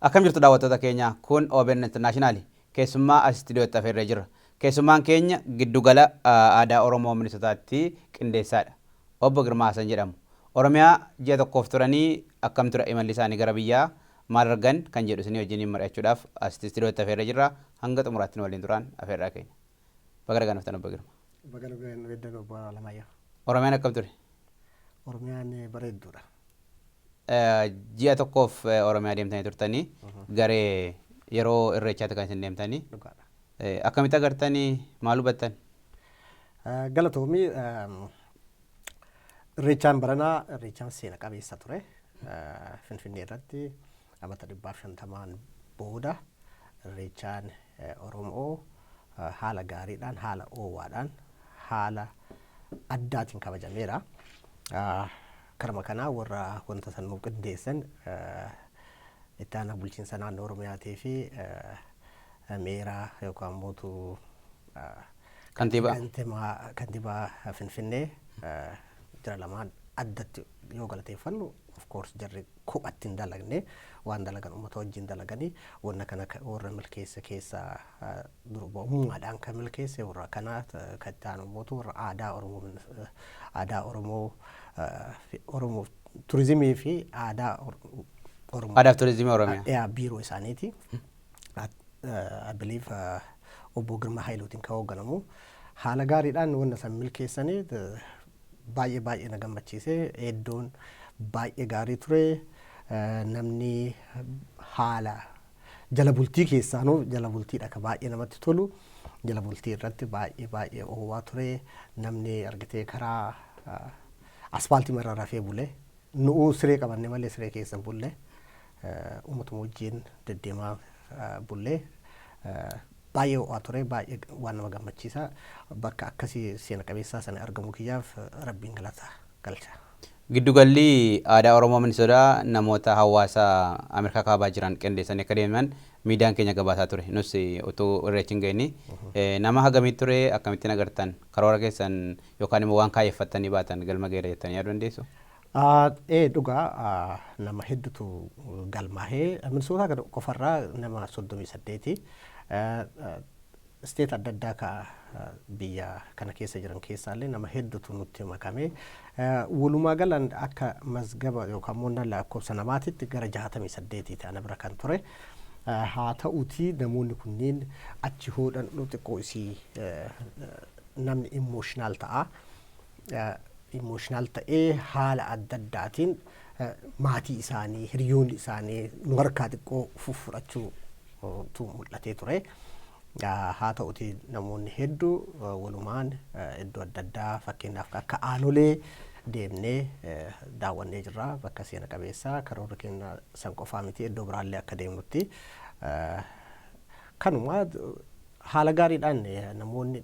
Akkam jirtu daawwattoota keenya? Kun OBN International. Keessummaa as istuudiyootti afeerree jirra. Keessummaan keenya giddugala aadaa Oromoo Minisotaatti qindeessaadha. Obbo Girmaa Hasan jedhamu. Oromiyaa ji'a tokkoof turanii akkam ture imalli isaanii gara biyyaa, maal argan kan jedhu isinii wajjiniin mari'achuudhaaf as istuudiyootti afeerree jirra. Hanga xumuraatti nu waliin turaan afeerraa keenya. Baga nagaan dhuftan, Obbo Girmaa. Baga nagaan dhuftan, Obbo Alamaayyoo. Oromiyaan akkam ture? Oromiyaan bareedduudha. Ji'a tokkoof Oromiyaa deemtanii turtanii, garee yeroo Irreechaatti kan isin deemtanii. Dhugaadha. Akkamitti agartanii, maal hubattan? Galatoomii. Irreechaan baranaa irreechaan seena qabeessa ture. Finfinnee irratti amata 150n booda Irreechaan Oromoo haala gaariidhaan, haala oowwaadhaan, haala addaatiin kabajameera. Karuma kanaa warra wanta san nuu qindeessan, itti aanaa bulchiinsa naannoo Oromiyaatii fi meeraa yookaan mootu Kantiibaa. Kantiibaa Finfinnee, jara lamaan addatti yoo galateeffannu, of course jarri kophatti hin dalagne, waan dalagan uummata wajjin dalaganii. Wanna kana warra milkeesse keessaa durbummaadhaan kan milkeesse warra kana. Kan itti aanu mootu warra aadaa Oromoo, aadaa Oromoo, Oromoo turizimii fi aadaa Oromoo. Aadaa fi turizimii Oromiyaa. Yaa, biiroo isaaniiti. I believe Obbo Girmaa Hayiluutiin kan hoogganamu. Haala gaariidhaan wanna san milkeessanii baay'ee baay'ee na gammachiise. Iddoon baay'ee gaarii ture. Namni haala jala bultii keessaanuu, jala bultiidha ka baay'ee namatti tolu. Jala bultii irratti baay'ee baay'ee oowwaa ture. Namni argitee karaa aspaaltii marra rafee bule. Nu'uu siree qabanne malee siree keessa hin bulle. Uummatuma wajjin deddeemaa bullee. Baay'ee ho'aa ture, baay'ee waan nama gammachiisa. Bakka akkasii seena qabeessaa sana argamuu kiyyaaf Rabbiin galata galcha. Giddugalli aadaa Oromoo Minisodaa namoota hawaasa Ameerikaa Kaabaa jiran qindeessanii akka deeman miidiyaan keenya gabaasaa ture. Nus utuu Irreechi hin ga'ini. Nama hagamii ture? Akkamittiin agartan? Karoora keessan yookaan immoo waan kaayyeffattanii baatan galma ga'eera jettanii yaaduu dandeessu? Ee, dhugaa, nama hedduutu galmaahee. Minisootaa kana qofarraa nama 38. State adda addaa ka biyya kana keessa jiran keessaallee nama hedduutu nutti makame. Walumaa galan akka mazgaba yookaan immoo lakkoofsa namaatitti gara 68 ta'an bira kan ture. Haa ta'uutii namoonni kunniin achi hoodhan xiqqoo isii namni emotional ta'a. Emotional ta'ee haala adda addaatiin maatii isaanii, hiriyoonni isaanii nu harkaa xiqqoo fudhachuutu mul'atee ture. Haa ta'uti namoonni hedduu walumaan iddoo adda addaa, fakkeenyaaf akka Aanolee deemnee daawwannee jirra, bakka seena qabeessaa. Karoorri keenya san qofaa miti, iddoo biraallee akka deemnutti. Kanuma haala gaariidhaan namoonni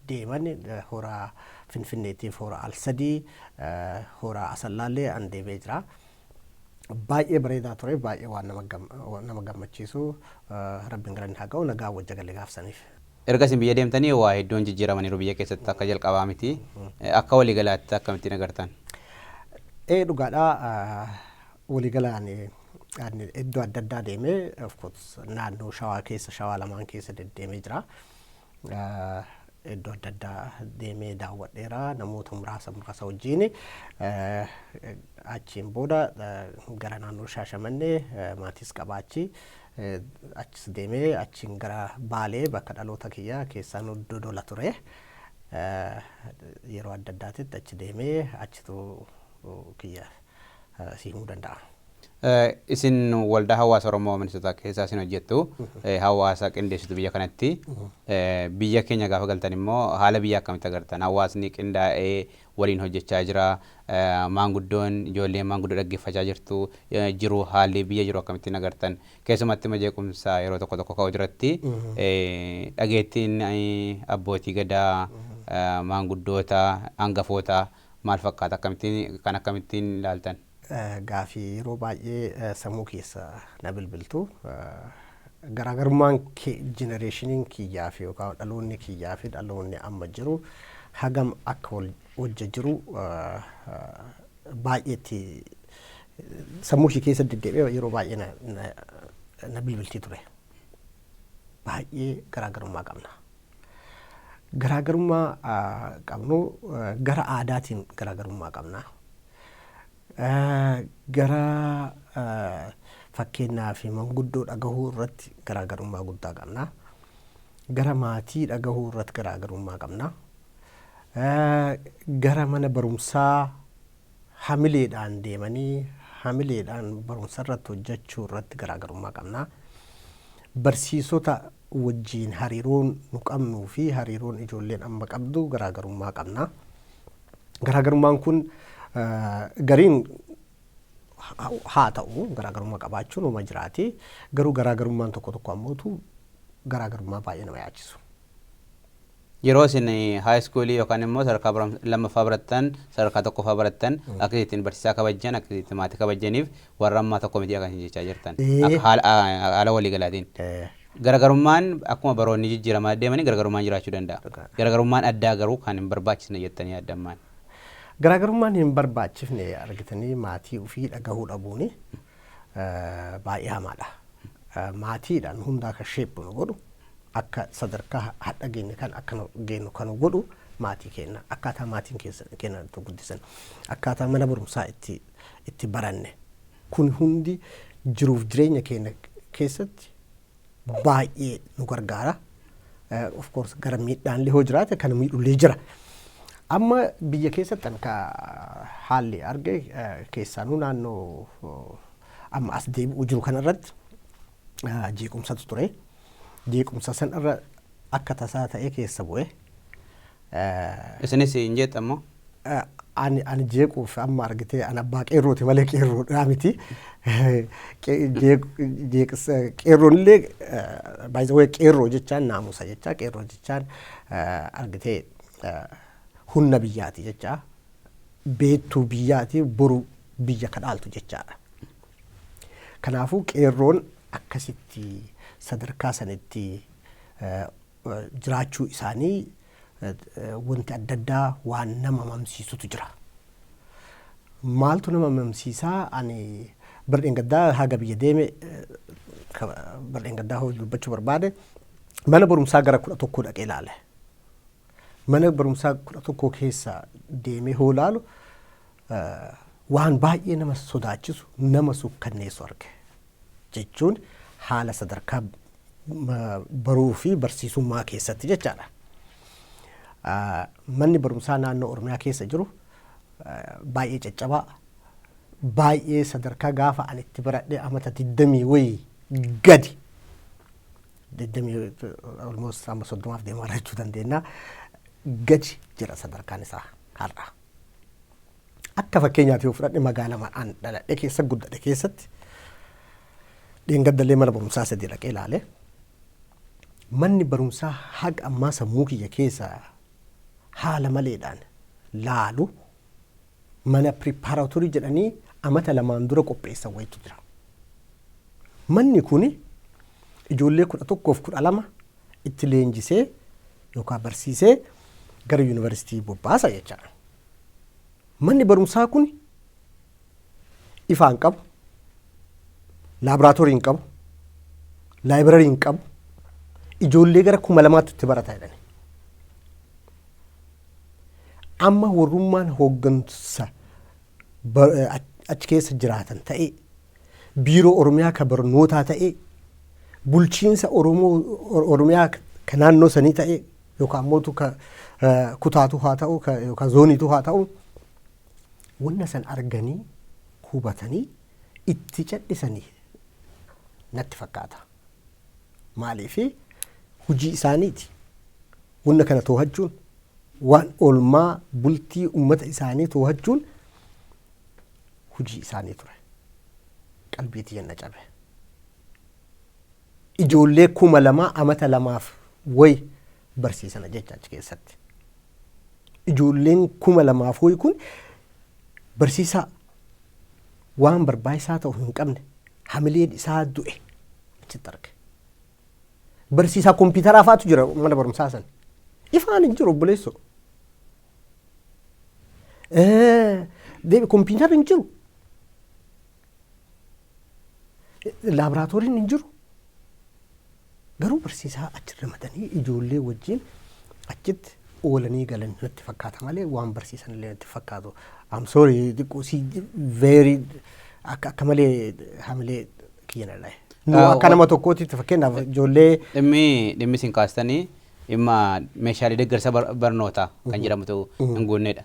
deeman hora Finfinneetiif, hora Alsadii, hora Asallaallee an deemee jira. Baay'ee bareedaa ture, baay'ee waan nama gammachiisu. Rabbiin galanni haa ga'u, nagaa wajja galee gaafsaniif. Erga isin biyya deemtanii waa hedduun jijjiiramaniiru biyya keessatti, akka jalqabaa miti. Akka waliigalaatti akkamittiin agartan? Ee, dhugaadha. Waliigalaan iddoo adda addaa deemee, of course naannoo Shawaa keessa, Shawaa lamaan keessa deddeemee jira. Iddoo adda addaa deemee daawwadheera namoota muraasa muraasa wajjin. Achiin booda gara naannoo Shaashamannee maatiis qabaachi achis deemee, achiin gara Baalee, bakka dhaloota kiyyaa keessaan Dodola ture. Yeroo adda addaatitti achi deemee achitu kiyya si himuu danda'a. Isin waldaa hawaasa Oromoo Minisotaa keessaa isin hojjettu, hawaasa qindeessitu biyya kanatti. Biyya keenya gaafa galtan immoo haala biyya akkamitti agartan? Hawaasni qindaa'ee waliin hojjechaa jira. Maanguddoon, ijoolleen maanguddoo dhaggeeffachaa jirtu jiru. Haalli biyya jiru akkamittiin agartan? Keessumatti jeequmsa yeroo tokko tokko ka'u jiratti dhageettiin abbootii gadaa, maanguddoota, hangafoota maal fakkaata? Akkamittiin kan akkamittiin ilaaltan? Gaafii yeroo baay'ee sammuu keessa na bilbiltu. Garaagarummaan generationiin kiyyaa fi yookaan dhaloonni kiyyaa fi dhaloonni amma jiru hagam akka wajja jiru baay'eetti sammuu ishee keessa deddeebi'ee yeroo baay'ee Na bilbiltii ture. Baay'ee garaagarummaa qabna. Garaagarummaa qabnu gara aadaatiin garaagarummaa qabna. Gara fakkeenyaa fi manguddoo dhagahuu irratti garaagarummaa guddaa qabna. Gara maatii dhagahuu irratti garaagarummaa qabna. Gara mana barumsaa hamileedhaan deemanii hamileedhaan barumsa irratti hojjechuu irratti garaagarummaa qabna. Barsiisota wajjiin hariiroon nu qabnuu fi hariiroon ijoolleen amma qabdu garaagarummaa qabna. Garaagarummaan kun gariin haa ta'u, garaagarummaa qabaachuun uma jiraati. Garuu garaagarummaan tokko tokko ammootu garaagarummaa baay'ee nama yaachisu. Yeroo isin high schoolii yookaan immoo sadarkaa lammaffaa barattan, sadarkaa tokkoffaa barattan, akka ittiin barsiisaa kabajjan, akka ittiin maatii kabajjaniif warra ammaa tokko miti akka isin jechaa jirtan. Akka haala waliigalaatiin. Garaagarummaan akkuma baroonni jijjiiramaa deemanii garaagarummaan jiraachuu danda'a. Garaagarummaan addaa garuu kan hin barbaachisne jettanii yaaddan? Garaagarummaan hin barbaachifne, argitanii, maatii ofii dhagahuu dhabuuni baay'ee hamaadha. Maatiidhaan hundaa kan shape nu godhu, akka sadarkaa hadha geenye kan akka nu geenyu kan nu godhu maatii keenya, akkaataa maatiin keenya itti guddisan, akkaataa mana barumsaa itti baranne, kun hundi jiruuf jireenya keenya keessatti baay'ee nu gargaara. Of course, gara miidhaan illee hoo jiraate kan miidhullee jira. Amma biyya keessatti kan ka haalli arge keessaanuu naannoo amma as deebi'uu jiru kanarratti jeequmsatu ture. Jeequmsa san irra akka tasaa ta'ee keessa bu'e. Isinis hin jeexammoo? Ani jeequuf amma argitee ani abbaa qeerrooti malee qeerroodhaa miti. Qeerroon illee, by the way, qeerroo jechaan naamusa jechaa, qeerroo jechaan argitee humna biyyaati jechaa, beektuu biyyaati, boru biyya kadhaaltu jechaadha. Kanaafuu qeerroon akkasitti sadarkaa sanitti jiraachuu isaanii wanti adda addaa waan nama mamsiisutu jira. Maaltu nama mamsiisaa? Ani bardheen gaddaa haga biyya deeme, bardheen gaddaa hoo dubbachuu barbaade, mana barumsaa gara 11 dhaqee ilaale. Mana barumsaa 11 keessa deemee hoo ilaalu waan baay'ee nama sodaachisu, nama sukkanneessu arge. Jechuun haala sadarkaa baruu fi barsiisummaa keessatti jechaadha. Manni barumsaa naannoo Oromiyaa keessa jiru baay'ee caccabaa, baay'ee sadarkaa gaafa ani itti baradhee amata 20 wayii gadi, 20, almost amma 30f deemaa jechuu dandeenya, gadi jira sadarkaan isaa har'a. Akka fakkeenyaatti yoo fudhadhe, magaalaa an dhaladhe keessa guddadhe keessatti dheengaddallee mana barumsaa sadii dhaqee ilaale. Manni barumsaa haga ammaa sammuu kiyya keessa haala maleedhaan laalu mana preparatory jedhanii amata 2n dura qopheessan wayitu jira. Manni kuni ijoollee 11f 12 itti leenjisee yookaan barsiisee gara yuunivarsiitii bobbaasa jechaadha. Manni barumsaa kun ifaa hin qabu, laaboraatoorii hin qabu, library hin qabu, ijoollee gara 2000tti itti barata jedhani. Amma warrummaan hooggansa achi keessa jiraatan ta'ee, biiroo Oromiyaa ka barnootaa ta'ee, bulchiinsa Oromoo Oromiyaa ka naannoo sanii ta'ee, yookaan ammoo ka kutaatu haa ta'u yookaan zooniitu haa ta'u, wanna san arganii hubatanii itti cadhisanii natti fakkaata. Maaliifi hojii isaaniiti. Wanna kana to'achuun, waan oolmaa bultii uummata isaanii to'achuun hojii isaanii ture. Qalbii tiyya cabe. Ijoollee 2000 amata 2f wayi barsiisana jecha achi keessatti. Ijoolleen 2000f wayi kun barsiisaa waan barbaachisaa ta'u hin qabne, hamileen isaa du'e achitti arge. Barsiisaa kompiitaraa fa'aatu jira mana barumsaa sana. Ifaan hin jiru, obboleessoo. Deebi, kompiitarri hin jiru. Laaboraatooriin hin jiru. Garuu barsiisaa achi ramadanii ijoollee wajjin achitti oolanii galan natti fakkaata malee waan barsiisan illee natti fakkaatu. I'm sorry, xiqqoo si very akka malee hamilee kiyya na dhahe. Nu akka nama tokkootitti, fakkeenyaaf, ijoollee Dhimmi isin kaastanii dhimma meeshaalee deeggarsa barnootaa kan jedhamutu hin guunnedha.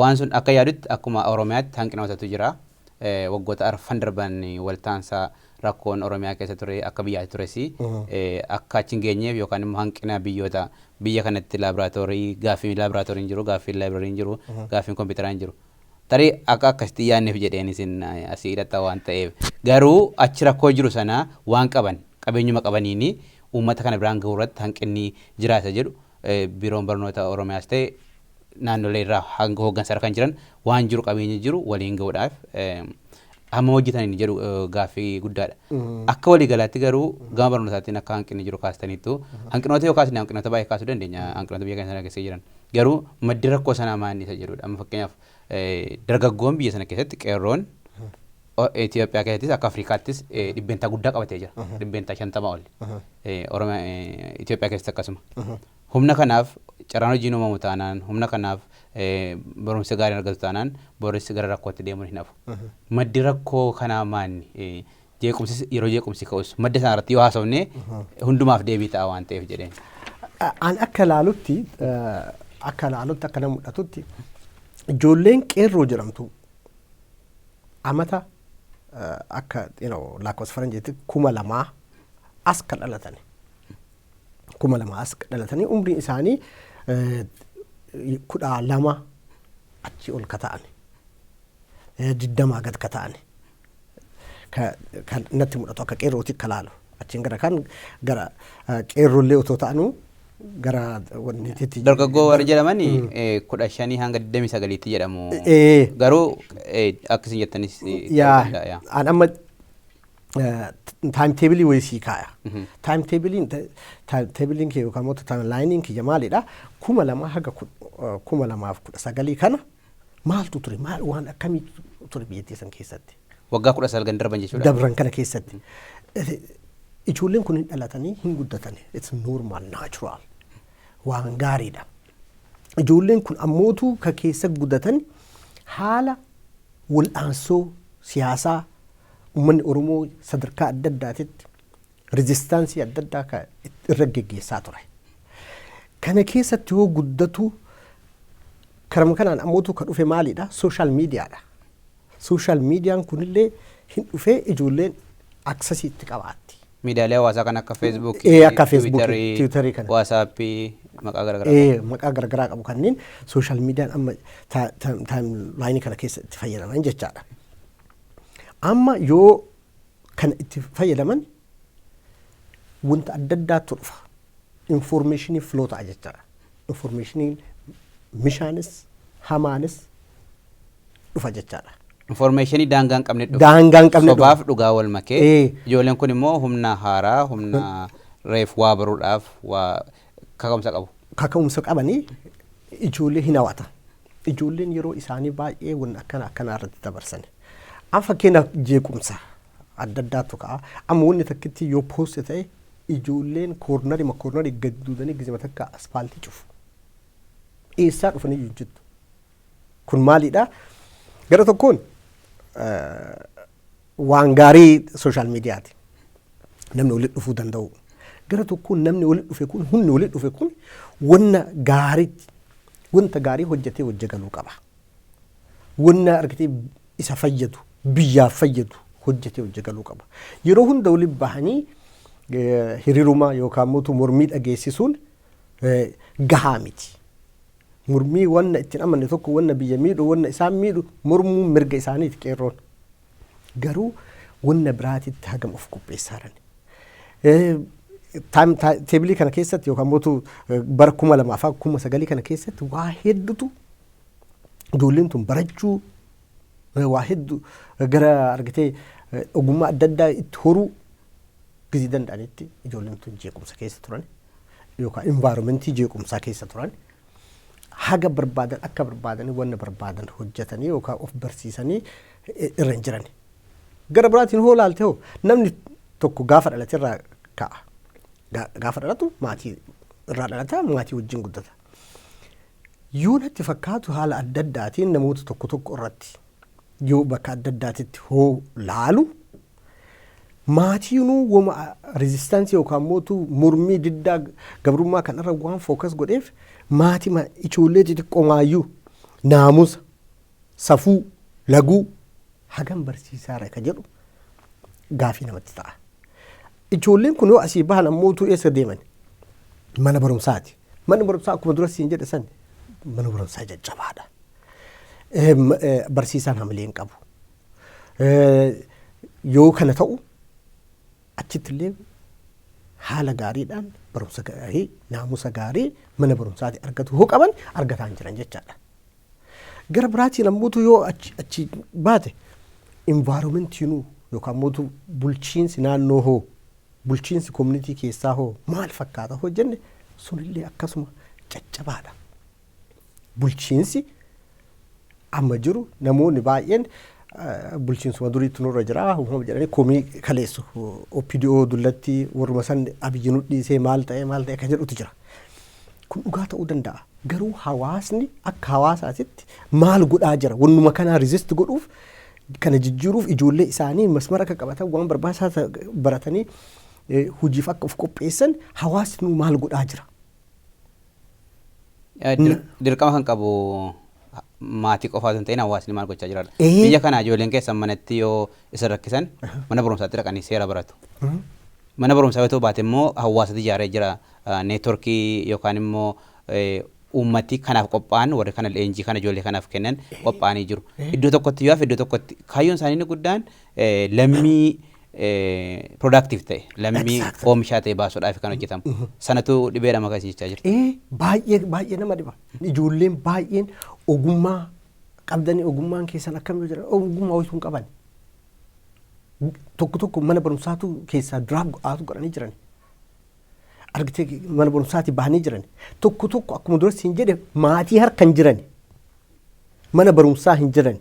Waan sun akka yaadutti akkuma Oromiyaatti hanqinootatu jira. Waggoota arfan darban waltaansaa rakkoon Oromiyaa keessa ture, akka biyyaatti tures, akka achi hin geenyeef yookaan immoo hanqina biyyoota biyya kanatti laaboraatoorii, gaaffii laaboraatoorii hin jiru, gaaffiin laayibraarii hin jiru, gaaffiin kompiitaraa hin jiru. Tarii akka akkasitti yaadneef jedheen isin asii hidhatta waan ta'eef, garuu achi rakkoo jiru sana waan qaban qabeenyuma qabaniini uummata kana biraan gahuu irratti hanqinni jiraata jedhu. Biiroon barnoota Oromiyaas ta'e naannolee irraa hanga hooggansa irra kan jiran waan jiru qabeenyi jiru waliin gahuudhaaf hamma hojjetaniin jedhu gaaffii guddaadha. Akka waliigalaatti garuu gama barnootaatiin akka hanqinni jiru kaastaniittu, hanqinoota yoo kaasne hanqinoota baay'ee kaasuu dandeenya, hanqinoota biyya keenya sana keessa jiran. Garuu maddi rakkoo sanaa maal isa jedhudha. Amma fakkeenyaaf dargaggoon biyya sana keessatti, qeerroon Itoophiyaa keessattis akka Afrikaattis dhibbentaa guddaa qabatee jira. 50% ol. Oromiyaa, Itoophiyaa keessatti akkasuma. Humna kanaaf carraan hojiin uumamu taanaan, humna kanaaf barumsa gaariin argatu taanaan, boris gara rakkootti deemuun hin hafu. Maddi rakkoo kanaa maanni? Jeequmsi, yeroo jeequmsi ka'us madda sana irratti yoo haasofne hundumaaf deebii ta'a waan ta'eef jedheen. An akka laalutti, akka nama mul'atutti, ijoolleen qeerroo jedhamtu amata akka lakkoofsa faranjiitti 2000 as kan dhalatani. 2000 as kan dhalatanii umriin isaanii 12 achi ol ka ta'an, 20 gad ka ta'an kan natti mul'atu akka qeerrooti akka laalu. Achiin gara kan gara qeerrollee otoo ta'anuu gara wanniititti. Dargaggoo warri jedhaman 15 hanga 29tti jedhamu. Garuu akkasiin jettanis ta'uu danda'a, yaa. An amma time table wayii sii kaaya. Time tableiin kee yookaan immoo timelineiin kiyya maalidha? 2000 haga 2019 kana maaltu ture? Maal, waan akkamii ture biyyattii san keessatti? Waggaa 19 darban jechuudha. Dabran kana keessatti. Ijoolleen kun hin dhalatanii hin guddatani. It's normal, natural. Waan gaariidha. Ijoolleen kun ammootu ka keessa guddatan haala wal'aansoo siyaasaa uummanni Oromoo sadarkaa adda addaatitti resistance adda addaa ka irra geggeessaa ture. Kana keessatti yoo guddatu, karama kanaan ammootu ka dhufe maalidha? Social mediadha. Social mediaan kunillee hin dhufee ijoolleen access itti qabaatti. Miidiyaalee hawaasaa kan akka Feesbuukii, Akka Feesbuukii, Tiwiitarii kana. Waasaappii, maqaa garaagaraa. Maqaa garaagaraa qabu kanneen social mediaan amma timeline kana keessa itti fayyadaman jechaadha. Amma yoo kana itti fayyadaman wanta adda addaatu dhufa. Information flow ta'a jechaadha. Informationiin mishaanis hamaanis dhufa jechaadha. Information daangaa hin qabne dhufa. Daangaa hin qabne dhufa. Sobaaf dhugaa wal makee. Ijoolleen kun immoo humna haaraa, humna reef waa baruudhaaf waa kaka'umsa qabu. Kaka'umsa qabanii ijoollee hin hawata. Ijoolleen yeroo isaanii baay'ee wanna akkana akkanaa irratti dabarsan. Amma fakkeenyaaf jeequmsa adda addaatu ka'a. Amma wanni takkitti yoo post ta'e, ijoolleen corner ma corner gad duudanii gizima takka aspaaltii cufu. Eessaa dhufanii iyyuu hin jettu. Kun maalidha? Gara tokkoon waan gaarii social mediati. Namni walitti dhufuu danda'u. Gara tokkoon namni walitti dhufe kun, humni walitti dhufe kun, wanna gaarii, wanta gaarii hojjetee hojja galuu qaba. Wanna argatee isa fayyadu, biyyaaf fayyadu hojjetee hojja galuu qaba. Yeroo hunda walitti bahanii hiriiruma yookaan immoo mormii dhageessisuun gahaa miti. Mormii wanna ittiin amanne tokko, wanna biyya miidhu, wanna isaan miidhu mormuun mirga isaaniiti qeerroon. Garuu wanna biraatitti hagam of qopheessaa jiran. Table kana keessatti yookaan mootu bara 2009 kana keessatti waa hedduutu ijoolleen tun barachuu, waa hedduu gara argatee ogummaa adda addaa itti horuu gizii danda'anitti, ijoolleen tun jeequmsa keessa turan yookaan environment jeequmsaa keessa turan. Haga barbaadan, akka barbaadanii wanna barbaadan hojjetanii yookaan of barsiisanii irra hin jiran. Gara biraatiin hoo laalte hoo, namni tokko gaafa dhalate irraa ka'a. Gaafa dhalatu maatii irraa dhalata, maatii wajjin guddata. Yoo natti fakkaatu, haala adda addaatiin namoota tokko tokko irratti yoo bakka adda addaatitti hoo laalu, maatiinuu wama resistance yookaan mootu mormii diddaa gabrummaa kanarra waan focus godheef, maatii ijoollee xixiqqoo maayyuu naamusa, safuu, laguu hagam barsiisaara ka jedhu gaafii namatti ta'a. Ijoolleen kun yoo asii bahan ammootu eessa deeman? Mana barumsaati. Manni barumsaa akkuma dura siin jedhe san mana barumsaa jajjabaadha. Barsiisaan hamilee hin qabu. Yoo kana ta'u, achitti illee haala gaariidhaan barumsa gaarii, naamusa gaarii mana barumsaati argatu hoo qaban argataa hin jiran jechaadha. Gara biraatiin ammoo yoo achi baate, environmentiinuu yookaan ammoo bulchiinsi naannoo hoo, bulchiinsi community keessaa hoo maal fakkaata hoo jenne, sunillee akkasuma caccabaadha. Bulchiinsi amma jiru, namoonni baay'een bulchiinsuma duriitti nurra jira uumama jedhanii komii kaleessu. OPDO dullatti warruma san Abiyyi nu dhiisee maal ta'e maal ta'e kan jedhutu jira. Kun dhugaa ta'uu danda'a. Garuu hawaasni akka hawaasaatitti maal godhaa jira? Wannuma kanaa resist godhuuf, kana jijjiiruuf, ijoollee isaanii masmara akka qabatan, waan barbaachisaa baratanii hojiif akka of qopheessan hawaasni maal godhaa jira? Dirqama kan qabu maatii qofaa osoo hin ta'in hawaasni maal gochaa jira? Biyya kana ijoolleen keessan manatti yoo isa rakkisan mana barumsaatti dhaqanii seera baratu. Mana barumsaa yoo ta'u baate immoo hawaasatti ijaaree jira networkii yookaan immoo uummati kanaaf qophaa'an, warri kana leenjii kana ijoollee kanaaf kennan qophaa'anii jiru. Iddoo tokkotti yoo hafe, iddoo tokkotti kaayyoon isaanii inni guddaan lammii productive ta'e, lammii oomishaa ta'e baasuudhaaf kan hojjetamu. Sanatu dhibeedha maqaa isin jechaa jirti. Baay'ee baay'ee nama dhiba. Ijoolleen baay'een ogummaa qabdanii, ogummaan keessan akkam yoo jedhan, ogummaa wayituu hin qaban. Tokko tokko mana barumsaatu keessaa drop out godhanii jiran. Argitee, mana barumsaatii bahanii jiran. Tokko tokko akkuma dura siin jedhe maatii harka hin jiran. Mana barumsaa hin jiran.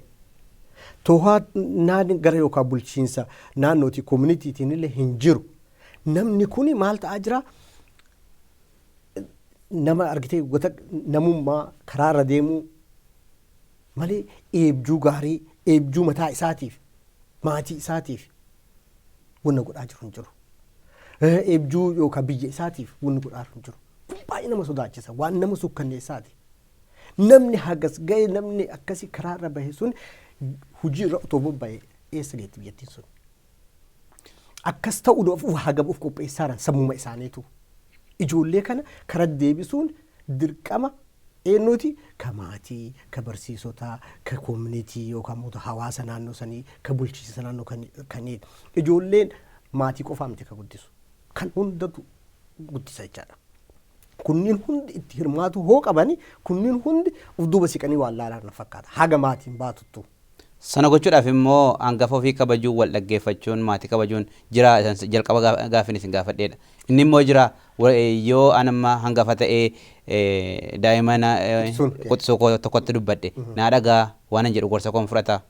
To'annaan gara yookaan bulchiinsa naannootii communitytiin illee hin jiru. Namni kuni maal ta'aa jira? Nama argitee wata namummaa karaarra deemuu malee eebjuu gaarii, eebjuu mataa isaatiif, maatii isaatiif wanna godhaa jiru hin jiru. Eebjuu yookaan biyya isaatiif wanni godhaa jiru hin jiru. Kun baay'ee nama sodaachisa, waan nama sukkanneessaati. Namni hagas ga'e, namni akkasii karaarra bahe sun hojii irra otoo bobba'e eessa geetti biyyattiin sun? Akkas ta'uudhaaf hagam of qopheessaaran sammuma isaaniitu. Ijoollee kana karaa deebisuun dirqama eenyuti? Ka maatii, ka barsiisotaa, ka community yookaan immoo hawaasa naannoo sanii, ka bulchiinsa naannoo kanii. Ijoolleen maatii qofaa miti ka guddisu. Kan hundatu guddisa jechaadha. Kunniin hundi itti hirmaatu hoo qabani, kunniin hundi uf duuba siqanii waan laalan na fakkaata. Haga maatiin baatuttu. Sana gochuudhaaf immoo hangafa ofii kabajuun, wal dhaggeeffachuun, maatii kabajuun jira. Jalqaba gaafin isin gaafadheedha. Inni immoo jira, yoo an amma hangafa ta'ee daa'ima quxisuu koo tokkotti dubbadhe, naa dhagaa, waan an jedhu gorsa koon fudhata?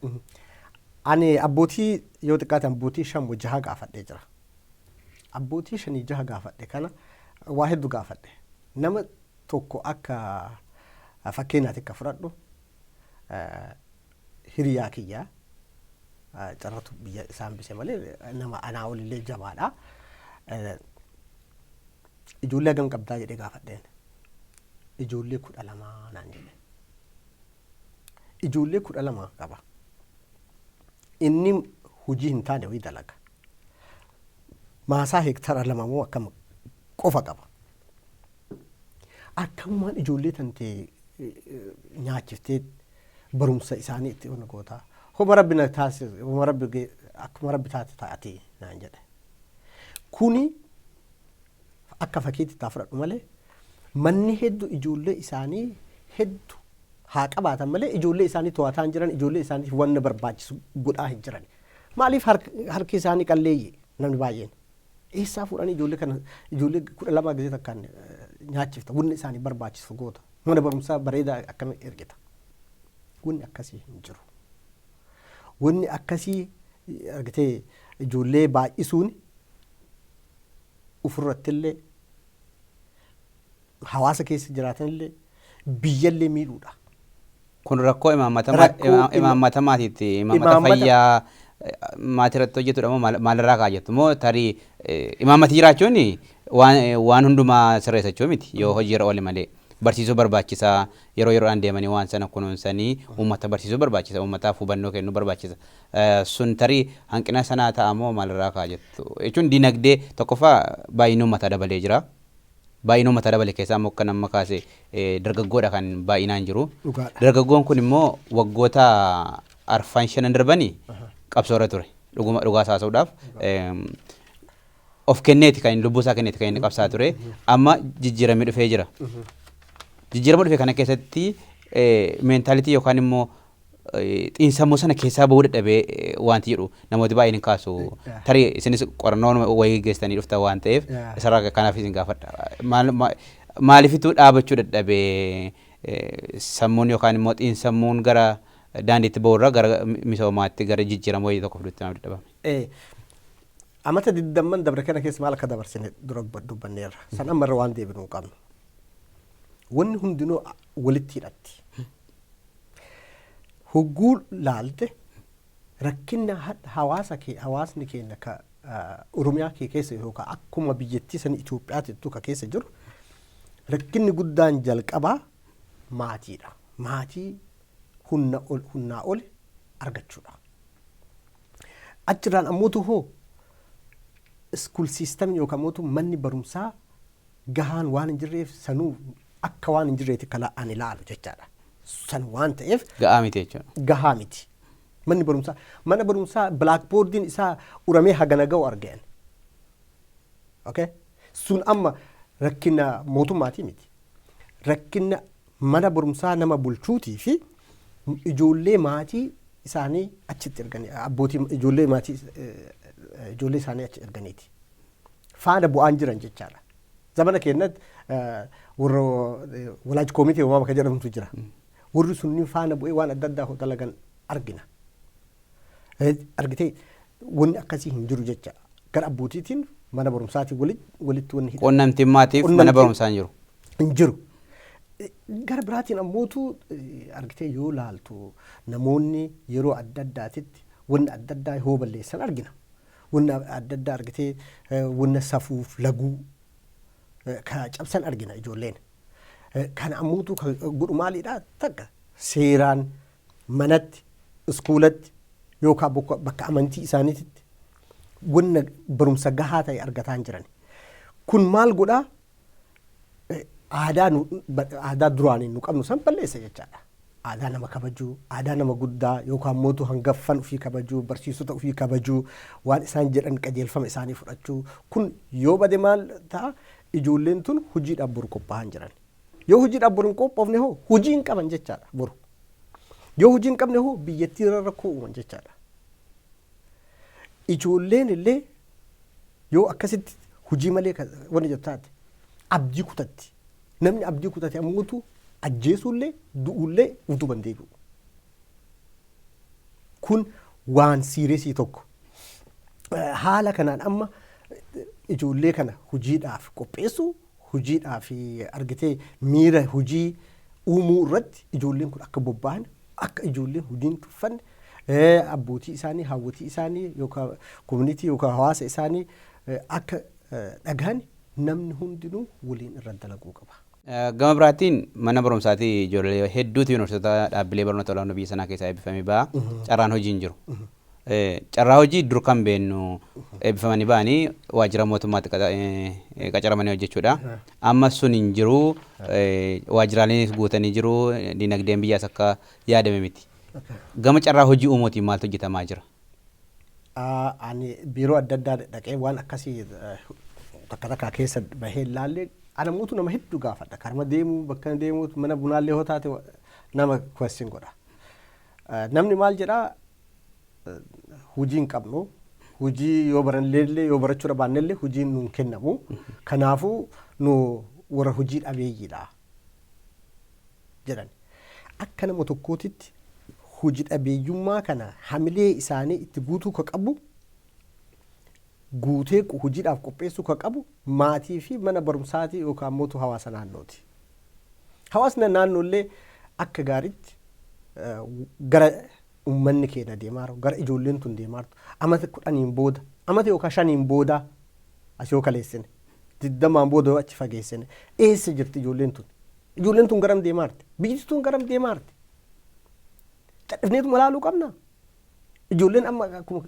Ani abbootii yoo xiqqaate abbootii shan jaha gaafadhee jira. Abbootii shanii jaha gaafadhe kana waa hedduu gaafadhe. Nama tokko akka fakkeenyaatti akka fudhadhu, hiriyaa kiyyaa carratu biyya isaan bise malee nama anaa olillee jabaadha. Ijoollee hagam qabdaa jedhee gaafadheen. Ijoollee 12 naan jedhe. Ijoollee 12 qaba. Inni hojii hin taane wayii dalaga. Maasaa heektara 2 moo akkam qofa qaba. Akkamumaan ijoollee tantee nyaachiftee barumsa isaanii itti ol gootaa? Homa Rabbi na taasise, homa Rabbi, akkuma Rabbi taate taate naan jedhe. Kuni akka fakkiitti itti fudhadhu malee, manni hedduu ijoollee isaanii hedduu haa qabaatan malee, ijoollee isaanii to'ataa hin jiran, ijoollee isaaniif wanna barbaachisu godhaa hin jiran. Maaliif? Harki isaanii qalleeyyi namni baay'een. Eessaa fuudhanii ijoollee kana, ijoollee 12 gisee takkaan nyaachifta, wanni isaanii barbaachisu goota, mana barumsaa bareedaa akkami ergita? Wanni akkasii hin jiru. Wanni akkasii Argitee, ijoollee baay'isuun ofirrattillee, hawaasa keessa jiraatanillee, biyyallee miidhuudha. Kun rakkoo imaammata maatiitti, imaammata fayyaa maatii irratti hojjetudha moo maalirraa ka'a jettu, moo tarii imaammati jiraachuun waan hundumaa sirreessachuu miti yoo hojiirra oole malee? Barsiisuu barbaachisaa, yeroo yeroodhaan deemanii waan sana kunuunsanii uummata barsiisuu barbaachisa, uummataaf hubannoo kennuu barbaachisa. Sun tarii hanqina sanaa ta'a moo maalirraa ka'a jettu? Jechuun dinagdee tokkoffaa baay'inni uummataa dabalee jira. Baay'ina uummataa dabale keessaa immoo akka nama kaase dargaggoodha kan baay'inaan jiru. Dargaggoon kun immoo waggoota arfan shanan darbanii qabsoorra ture. Dhuguma dhugaa haasa'uudhaaf of kenneeti, kan lubbuu isaa kenneeti kan inni qabsaa ture. Amma jijjiiramee dhufee jira. Jijjiirama dhufe kana keessatti mentality yookaan immoo xiinsammuu sana keessaa bahuu dadhabee wanti jedhu namooti baay'een hin kaasu. Tarii isinis qorannoon wayii geessanii dhuftan waan ta'eef isarraa kanaaf isin gaafadha. Maaliifituu dhaabachuu dadhabee sammuun yookaan immoo xiinsammuun gara daandiitti bahurraa gara misoomaatti, gara jijjiirama wayii tokko fiduutti maaf dadhabame? Amata 20n dabre kana keessa maal akka dabarsine dura dubbanneerra. San ammarra waan deebinuu hin qabnu. Wanni hundinuu walitti hidhatti. Hogguu laalte, rakkina hawaasa kee, hawaasni keenya ka Oromiyaa kee keessa yookaan akkuma biyyattii san Itoophiyaatittu ka keessa jiru, rakkinni guddaan jalqabaa maatiidha. Maatii humna ol, humnaa ol argachuudha. Achirraan ammootu hoo school system yookaan mootu manni barumsaa gahaan waan hin jirreef, sanuu akka waan hin jirreeti kala ani ilaalu jechaadha. San waan ta'eef Ga'aa miti jechuudha. Gahaa miti. Manni barumsaa, mana barumsaa blackboardiin isaa uramee hagana ga'u argan. Okay? Sun amma rakkina mootummaatii miti. Rakkina mana barumsaa nama bulchuutii fi ijoollee maatii isaanii achitti erganii, abbootii ijoollee maatii ijoollee isaanii achi erganiiti. Faana bu'aan jiran jechaadha. Zamana keenyatti warra walaaj koomitee uumamaa kan jedhamtu jira. Warri sunniin faana bu'ee waan adda addaa dalagan argina. Argitee, wanni akkasii hin jiru jecha. Gara abbootiitiin mana barumsaatiin walitti wanni hidhame. Quunnamtiin maatiif mana barumsaa hin jiru. Hin jiru. Gara biraatiin ammootu argitee yoo laaltu, namoonni yeroo adda addaatitti wanni adda addaa yoo balleessan argina. Wanni adda addaa argitee wanna safuuf laguu ka cabsan argina ijoolleen. Kana ammootu kan godhu maalidha? Takka seeraan manatti, iskuulatti yookaan bakka amantii isaaniititti wanna barumsa gahaa ta'e argataa hin jiran. Kun maal godhaa? Aadaa duraanii nu qabnu san balleessa jechaadha. Aadaa nama kabajuu, aadaa nama guddaa yookaan mootu hangaffan ofii kabajuu, barsiisota ofii kabajuu, waan isaan jedhan qajeelfama isaanii fudhachuu. Kun yoo bade maal ta'a? Ijoolleen tun hojiidhaaf boru qophaa'an jiran. Yoo hojiidhaaf boru hin qophoofne hoo hojii hin qaban jechaadha boru. Yoo hojii hin qabne hoo biyyattii irra rakkoo uuman jechaadha. Ijoolleen illee yoo akkasitti hojii malee wanni jettu taate abdii kutatti. Namni abdii kutate ammoo ajjeesuullee du'uullee utuban deebi'u. Kun waan serious tokko. Haala kanaan amma ijoollee kana hojiidhaaf qopheessuu, hojiidhaaf argitee miira hojii uumuu irratti ijoolleen kun akka bobba'an, akka ijoolleen hojiin tuffanne, abbootii isaanii, haawwotii isaanii yookaan community yookaan hawaasa isaanii akka dhagaan namni hundinuu waliin irra dalaguu qaba. Gama biraatiin mana barumsaatii ijoollee hedduutu yuunivarsiitota, dhaabbilee barnoota olaanoo biyya sanaa keessaa eebbifamee ba'a. Carraan hojii hin jiru. Carraa hojii dur kan beennu eebbifamanii ba'anii waajjira mootummaatti qacaramanii hojjechuudha. Amma sun hin jiru. Waajjiraaleen guutanii jiru. Dinagdeen biyyaas akka yaadame miti. Gama carraa hojii uumuutiin maaltu hojjetamaa jira? Ani biiroo adda addaa dhaqee waan akkasii takka takka keessa bahee ilaallee, ana mootu nama hedduu gaafadha. Karma deemuu, bakka deemuu, mana bunaallee hoo taate nama question godha. Namni maal jedhaa? Hojii hin qabnu. Hojii yoo barannellee, yoo barachuu baannellee hojiin nuun kennamu. Kanaafuu nu warra hojii dhabeeyyiidha jedhan. Akka nama tokkootitti Hojii dhabeeyyummaa kana hamilee isaanii itti guutuu ka qabu, guutee hojiidhaaf qopheessuu ka qabu maatii fi mana barumsaatii yookaan mootu hawaasa naannooti. Hawaasni naannoollee akka gaariitti gara uummanni keenya deemaa jiru, gara ijoolleen tun deemaa jirtu, amata 10n booda, amata yookaan 5n booda as yoo kaleessine, 20n booda yoo achi fageessine, eessa jirti ijoolleen tun? Ijoolleen tun garam deemaa jirti? Biyyi tun garam deemaa jirti? Cadhifneetuma ilaaluu qabna. Ijoolleen amma akkuma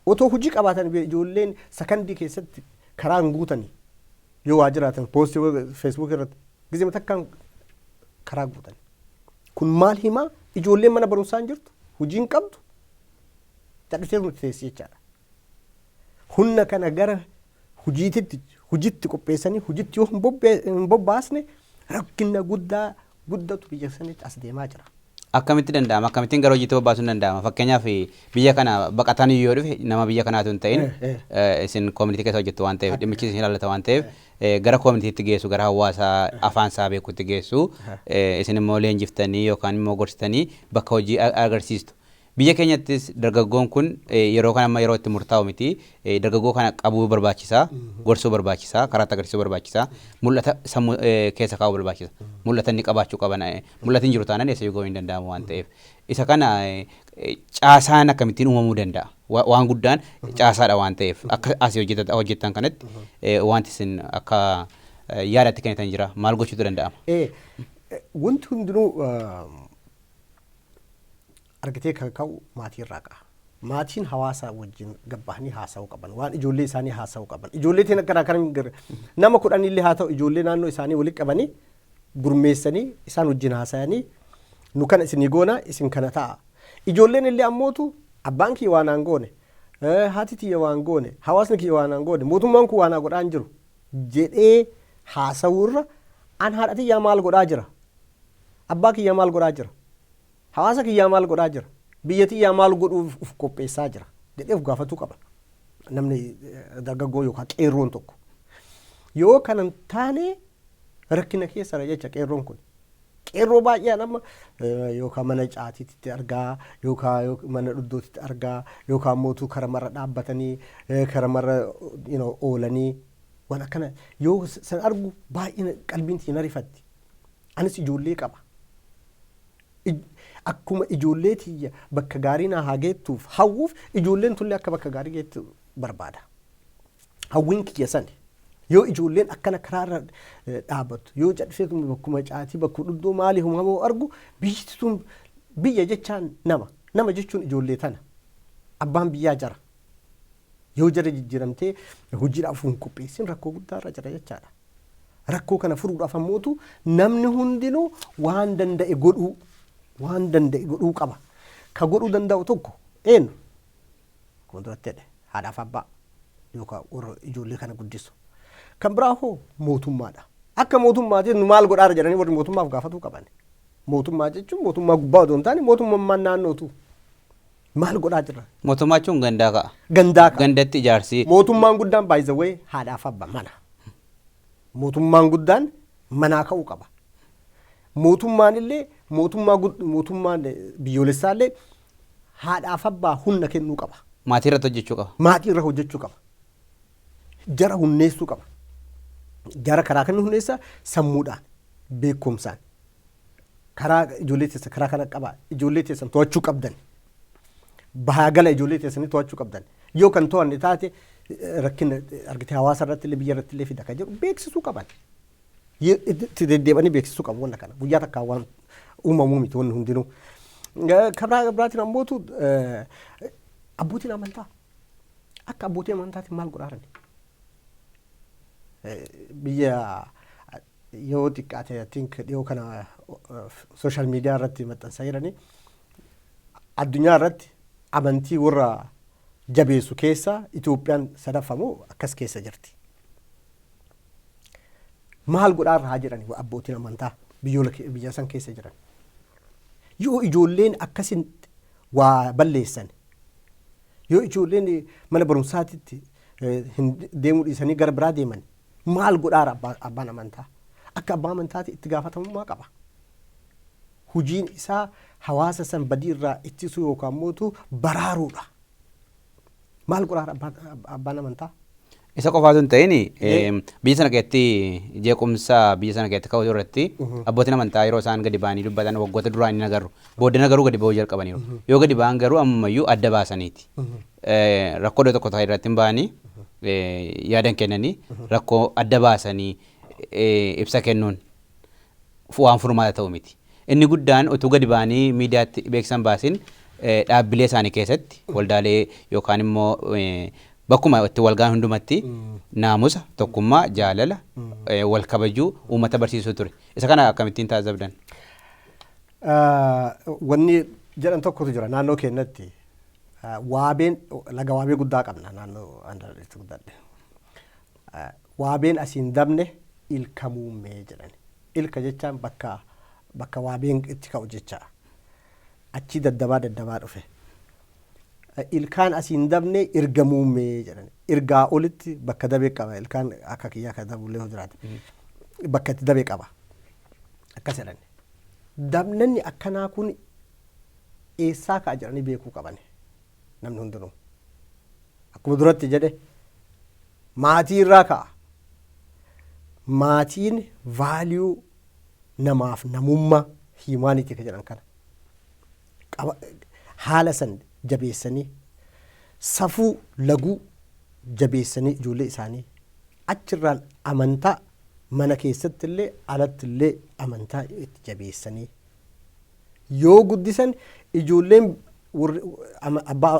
otoo hojii qabaatan ijoolleen sakandii keessatti karaa hin guutanii, yoo waa jiraatan poostii Facebook irratti gizema takkaan karaa guutan. Kun maal himaa? Ijoolleen mana barumsaa hin jirtu, hojii hin qabdu, cadhifteetuma teessi jechaadha. Humna kana gara hojiititti hojitti qopheessanii hojitti yoo hin bobbaasne, rakkina guddaa guddatu biyya sanitti as deemaa jira. Akkamitti danda'ama? Akkamittiin gara hojiitti bobbaasuun danda'ama? Fakkeenyaaf, biyya kana baqatan yoo dhufe, nama biyya kanaatu hin ta'in, isin community keessa hojjettu waan ta'eef, dhimmichi isin ilaallata waan ta'eef, gara communityitti geessu, gara hawaasa afaan isaa beekutti geessu, isin immoo leenjiftanii yookaan immoo gorsitanii bakka hojii agarsiistu. Biyya keenyattis dargaggoon kun yeroo kana amma yeroo itti murtaa'u miti. Dargaggoo kana qabuu barbaachisaa, gorsuu barbaachisaa, karaatti agarsiisuu barbaachisaa, mul'ata sammuu keessa kaa'uu barbaachisa. Mul'ata inni qabaachuu qaban, mul'ati hin jiru taanaan eessa gahuu hin danda'amu waan ta'eef. Isa kana caasaan akkamittiin uumamuu danda'a? Waan guddaan caasaadha waan ta'eef, akka asii hojjettan kanatti wanti isin akka yaadatti kennitan jira, maal gochuutu danda'ama? Wanti hundinuu argatee kan ka'u maatii irraa ka'a. Maatiin hawaasa wajjin gabbahanii haasa'uu qaban. Waan ijoollee isaanii haasa'uu qaban. Ijoollee tiin akka kan nama 10 illee haa ta'u, ijoollee naannoo isaanii walitti qabanii gurmeessanii isaan wajjin haasa'anii, nu kana isinii goona, isin kana ta'a. Ijoolleen illee ammootu abbaan kiyya waan aan goone, haati tiyya waan goone, hawaasni kiyya waan aan goone, mootummaan kun waan haa godhaa hin jiru jedhee haasa'uu irra, an haadha tiyyaa maal godhaa jira? Abbaa kiyya maal godhaa jira? Hawaasa kiyyaa maal godhaa jira? Biyya tiyyaa maal godhuuf uf qopheessaa jira? Jedhee of gaafatuu qaba. Namni dargaggoo yookaan qeerroon tokko. Yoo kana hin taane rakkina keessadha jecha qeerroon kun. Qeerroo baay'een amma yookaan mana caatiitti argaa, yookaan mana dhuddootitti argaa, yookaan mootuu karamarra dhaabbatanii, karamarra oolanii waan akkana yoo san argu baay'ee qalbiin tiyya na rifatti. Anis ijoollee qaba. Akkuma ijoollee tiyya bakka gaarii naa haa geettuuf hawwuuf, ijoolleen tullee akka bakka gaarii geettu barbaada. Hawwiin kiyya sani. Yoo ijoolleen akkana karaarra dhaabbattu, yoo cadhiseetu bakkuma caatii, bakkuma dhuddoo maalii humamoo argu, biyyi tun biyya jechaan nama. Nama jechuun ijoollee tana. Abbaan biyyaa jara. Yoo jara jijjiiramtee hojiidhaaf hin qopheessin, rakkoo guddaarra jira jechaadha. Rakkoo kana furuudhaaf ammootu namni hundinuu waan danda'e godhuu qaba. Ka godhuu danda'u tokko eenyu? Akkuma duratti jedhe, haadhaaf abbaa yookaan warra ijoollee kana guddisu. Kan biraa hoo mootummaadha. Akka mootummaatiin nu maal godhaara jedhanii warri mootummaaf gaafatuu qaban. Mootummaa jechuun mootummaa gubbaa otoo hin taane, mootummaan naannootu maal godhaa jira? Mootummaa jechuun gandaa ka'a. Gandaa ka'a. Gandatti ijaarsi. Mootummaan guddaan, by the way, haadhaaf abbaa mana. Mootummaan guddaan manaa ka'uu qaba. Mootummaan illee, mootummaan biyyoolessaa illee haadhaaf abbaa humna kennuu qaba. Maatii irratti hojjechuu qaba. Maatii irra hojjechuu qaba. Jara humneessuu qaba. Jara karaa kan humneessa sammuudhaan, beekumsaan. Karaa ijoollee teessan karaa kana qaba. Ijoollee teessan to'achuu qabdan. Bahaa gala ijoollee teessanii to'achuu qabdan. Yoo kan to'anne taate rakkina argitee hawaasa irratti illee, biyya irratti illee fida kan jedhu beeksisuu qaban. Itti deddeebi'anii beeksisuu qabu wanna kana. Guyyaa takkaan waan uumamuu miti wanni hundinuu. Karaa biraatiin ammootu abbootiin amantaa akka abbootii amantaatiin maal godhaa? Biyya yoo xiqqaate, I think dhiyoo kana social media irratti maxxansaa jiranii, addunyaa irratti amantii warra jabeessu keessa Itoophiyaan sadaffamu akkas keessa jirti. Maal godhaa irraa haa jedhani abbootiin amantaa biyya san keessa jiran. Yoo ijoolleen akkasin waa balleessan, yoo ijoolleen mana barumsaatitti hin deemuu dhiisanii gara biraa deeman, maal godhaara abbaan amantaa? Akka abbaa amantaati itti gaafatamummaa qaba. Hujiin isaa hawaasa san badii irraa ittisuu yookaan mootu baraaruudha. Maal godhaa abbaan amantaa? Isa qofaatu hin ta'in, biyya sana keessatti jeequmsa biyya sana keessatti ka'u irratti abbootiin amantaa yeroo isaan gadi ba'anii dubbatan waggoota duraan hin agarru. Booddee garuu gadi ba'uu jalqabaniiru. Yoo gadi ba'an garuu ammayyuu adda baasaniiti. Rakkoo iddoo tokko ta'e irratti hin ba'anii yaadan kennanii, rakkoo adda baasanii ibsa kennuun waan furmaata ta'u miti. Inni guddaan utuu gadi ba'anii miidiyaatti beeksisan baasin dhaabbilee isaanii keessatti, waldaalee yookaan immoo bakkuma itti walgaan hundumatti naamusa, tokkummaa, jaalala, wal kabajuu uummata barsiisuu ture. Isa kana akkamittiin taasifdan? Wanni jedhan tokkotu jira naannoo keenyatti. Waabeen laga waabee guddaa qabna naannoo Andaaritti guddadhe. Waabeen asiin dabne ilka muummee jedhan. Ilka jechaan bakka waabeen itti ka'u jecha. Achi daddabaa daddabaa dhufe. Ilkaan asiin dabne erga muummee jedhan. Ergaa olitti bakka dabee qaba. Ilkaan akka kiyyaa kan dabullee yoo jiraate. Bakka itti dabee qaba. Akkas jedhan. Dabnanni akkanaa kun eessaa ka'a jedhanii beekuu qaban namni hundinuu. Akkuma duratti jedhe, maatii irraa ka'a. Maatiin value namaaf namummaa, humanity ka jedhan kana. Haala san jabeessanii, safuu laguu jabeessanii, ijoollee isaanii achirraan amantaa mana keessatti illee alatti illee amantaa itti jabeessanii yoo guddisan, ijoolleen